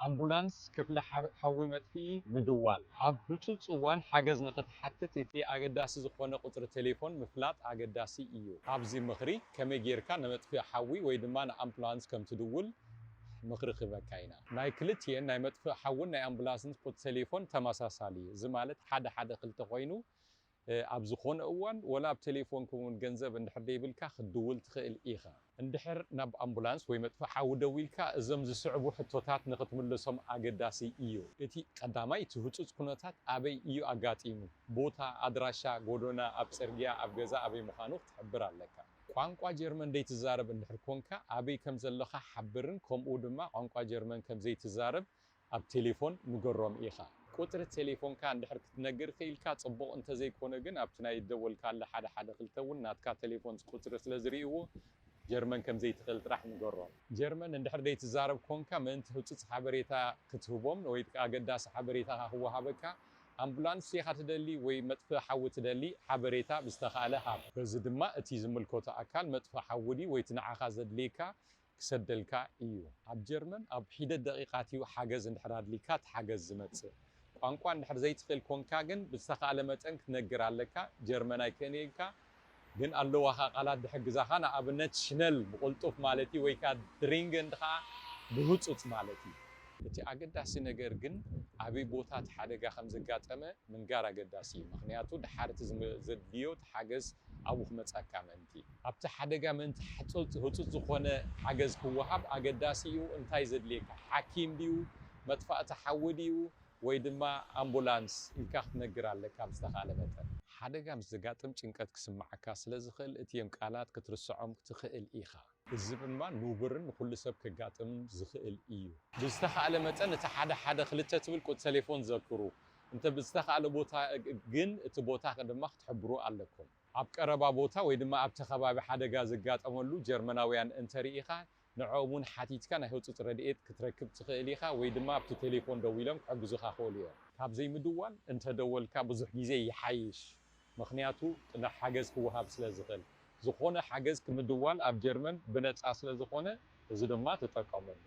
ኣምቡላንስ ክፍሊ ሓ-፣ ሓዊ መጥፍኢ ምድዋል። ኣብ ህጹጽ እዋን ሓገዝ ንኽትሓትት እቲ ኣገዳሲ ዝኾነ ቁጽሪ ቴሌፎን ምፍላጥ ኣገዳሲ እዩ። ኣብዚ ምኽሪ ከመይ ጌርካ ንመጥፍኢ ሓዊ ወይ ድማ ንኣምቡላንስ ከም ትድውል ምኽሪ ክህበካ ኢና። ናይ ክልቲኤን ናይ መጥፍኢ ሓውን ናይ ኣምቡላንስን ቁጽሪ ቴሌፎን ተመሳሳሊ እዩ። እዚ ማለት ሓደ ሓደ ክልተ ኮይኑ፣ እ፣ ኣብ ዝኾነ እዋን ወላ ኣብ ቴሌፎንካ እውን ገንዘብ እንድሕር ደይብልካ ክትድውል ትኽእል ኢኻ። እንድሕር ናብ ኣምቡላንስ ወይ መጥፍኢ ሓዊ ደዊልካ እዞም ዝስዕቡ ሕቶታት ንኽትምልሶም ኣገዳሲ እዩ። እቲ ቀዳማይ፣ እቲ ህጹጽ ኩነታት ኣበይ እዩ ኣጋጢሙ? ቦታ፣ ኣድራሻ፣ ጎደና፣ ኣብ ጽርግያ፣ ኣብ ገዛ ኣበይ ምዃኑ ክትሕብር ኣለካ። ቋንቋ ጀርመን ዘይትዛረብ እንድሕር ኮንካ ኣበይ ከም ዘለኻ ሓብርን ከምኡ ድማ ቋንቋ ጀርመን ከም ዘይትዛረብ ኣብ ቴሌፎን ንገሮም ኢኻ። ቁጽሪ ቴሌፎንካ እንድሕር ክትነግር ክኢልካ ጽቡቕ፣ እንተዘይኮነ ግን ኣብቲ ናይ ደወልካለ ሓደ ሓደ ክልተ እውን ናትካ ቴሌፎን ቁጽሪ ስለ ዝርእይዎ ጀርመን ከም ዘይትኽእል ጥራሕ ንገሮም። ጀርመን እንድሕር ዘይትዛረብ ኮንካ ምእንቲ ህጹጽ ሓበሬታ ክትህቦም ወይ ከኣ ኣገዳሲ ሓበሬታኻ ክወሃበካ ኣምቡላንስ ኢኻ ትደሊ ወይ መጥፍኢ ሓዊ ትደሊ ሓበሬታ ብዝተኻእለ ሃብ። በዚ ድማ እቲ ዝምልከቶ ኣካል መጥፍኢ ሓዊ ድዩ ወይ እቲ ንዓኻ ዘድልየካ ክሰደልካ እዩ። ኣብ ጀርመን ኣብ ሒደት ደቂቓት እዩ ሓገዝ እንድሕር ኣድሊካ እቲ ሓገዝ ዝመጽእ። ቋንቋ እንድሕር ዘይትኽእል ኮንካ ግን ብዝተኻእለ መጠን ክትነግር ኣለካ። ጀርመን ኣይክእልካ ግን ኣለዋኻ ቃላት ድሕግዛኻ፣ ንኣብነት ሽነል ብቕልጡፍ ማለት እዩ ወይ ከኣ ድሪንገንድ ከኣ ብህጹጽ ማለት እዩ። እቲ ኣገዳሲ ነገር ግን ኣበይ ቦታ እቲ ሓደጋ ከም ዘጋጠመ ምንጋር ኣገዳሲ እዩ። ምኽንያቱ ድሓር እቲ ዝም-፣ ዘድልዮ እቲ ሓገዝ ኣብኡ ክመጻካ ምእንቲ። ኣብቲ ሓደጋ ምእንቲ ሕጹጽ-፣ ህጹጽ ዝኾነ ሓገዝ ክወሃብ ኣገዳሲ እዩ። እንታይ ዘድልየካ? ሓኪም ድዩ? መጥፋእቲ ሓዊ ድዩ? ወይ ድማ ኣምቡላንስ ኢልካ ክትነግር ኣለካ ብዝተኻእለ መጠን። ሓደጋ ምስ ዘጋጥም ጭንቀት ክስምዓካ ስለ ዝኽእል እቲኦም ቃላት ክትርስዖም ትኽእል ኢኻ። እዚ ድማ ንቡርን ንኹሉ ሰብ ከጋጥም ዝኽእል እዩ። ብዝተኻእለ መጠን እቲ ሓደ ሓደ ክልተ ትብል ቁጽሪ ቴሌፎን ዘክሩ። እንተ ብዝተኻእለ ቦታ ግን እቲ ቦታ ድማ ክትሕብሩ ኣለኩም። ኣብ ቀረባ ቦታ ወይ ድማ ኣብቲ ከባቢ ሓደጋ ዘጋጠመሉ ጀርመናውያን እንተርኢኻ ንዕኦም እውን ሓቲትካ ናይ ህጹጽ ረድኤት ክትረክብ ትኽእል ኢኻ ወይ ድማ ኣብቲ ቴሌፎን ደዊሎም ክሕግዙኻ ክኽእሉ እዮም። ካብ ዘይምድዋል እንተደወልካ ብዙሕ ግዜ ይሓይሽ፣ ምኽንያቱ ንሓገዝ ክወሃብ ስለ ዝኽእል። ዝኾነ ሓገዝ ክምድዋል ኣብ ጀርመን ብነጻ ስለ ዝኾነ እዚ ድማ ተጠቀመሉ።